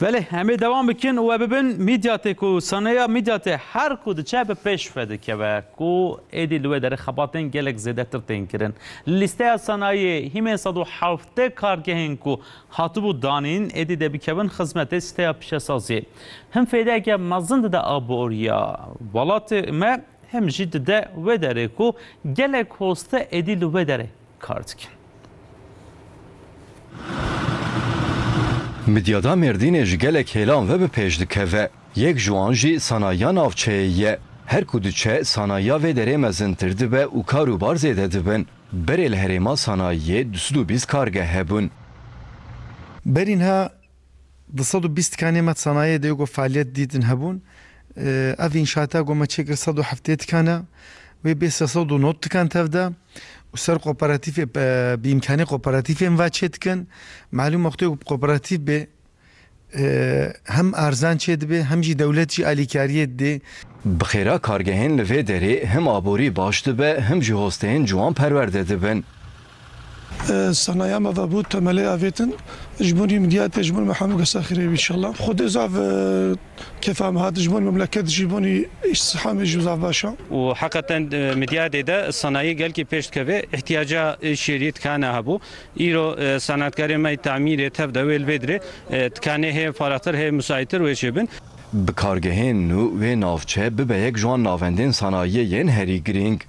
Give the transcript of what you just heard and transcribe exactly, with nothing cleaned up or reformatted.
Belê, em ê dewam bikin û we bibin Midyatê ku sanayiya Midyatê her ku diçe bi pêş ve dikeve, ku êdî li wê derê xebatên gelek zêdetir tên kirin. Li lîsteya sanayiyê hîmên sed û heftê kargehên ku hatibû danîn êdî dê bikevin xizmetê sîteya pîşesaziyê. Him fêdeyeke mezin dide aboriya welatê me, hem jî dide wê derê ku gelek hoste êdî li wê derê kar dikin. Midyada Mêrdînê ji gelek hêlan ve bi pêş dikeve. Yek ji wan jî sanayiya navçeyê ye. Her ku diçe, sanayiya vê derê mezintir dibe û kar û bar zêde dibin. Berê li herêma sanayiyê du sed û bîst kargeh hebûn. Berî niha du sed û bîst tikanê me sanayiyê de ku faaliyet dîtin hebûn. Ev înşaata ku me çêkir sed û heftê tikan e, wê bê sê sed û nod tikan tevde û ser kooperatîfê, e, bi îmkanê kooperatîfên va çê dikin. Malûm wextê ku kooperatîf bê, e, hem arzan çê dibe, hem jî dewlet jî alîkariyê didê. Bi xêra kargehên li vê derê him aborî baş dibe, him jî hosteyên ciwan perwerde dibin. E, sanayiya me vebû temelê avêtin ji bo nî Midyatê, ji bo me hemû kesa xêrê bî înşallah. Xwedê zaf, e, kefa me hat, ji bo memleket, ji bo nî îstihdamê jî zaf baş e. Û heqeten, e, Midyatê de sanayî gelkî pêş dikeve, ihtiyaca, e, şêrî tikana hebû. Îro, e, sanatkarê me yê tamîrê tev de wê li vê dirê, e, tikanê hê faraxtir, hê musaîtir wê çêbin. Bi kargehên nû wê navçe bibe yek ji wan navendên sanayiyê yên herî girîng.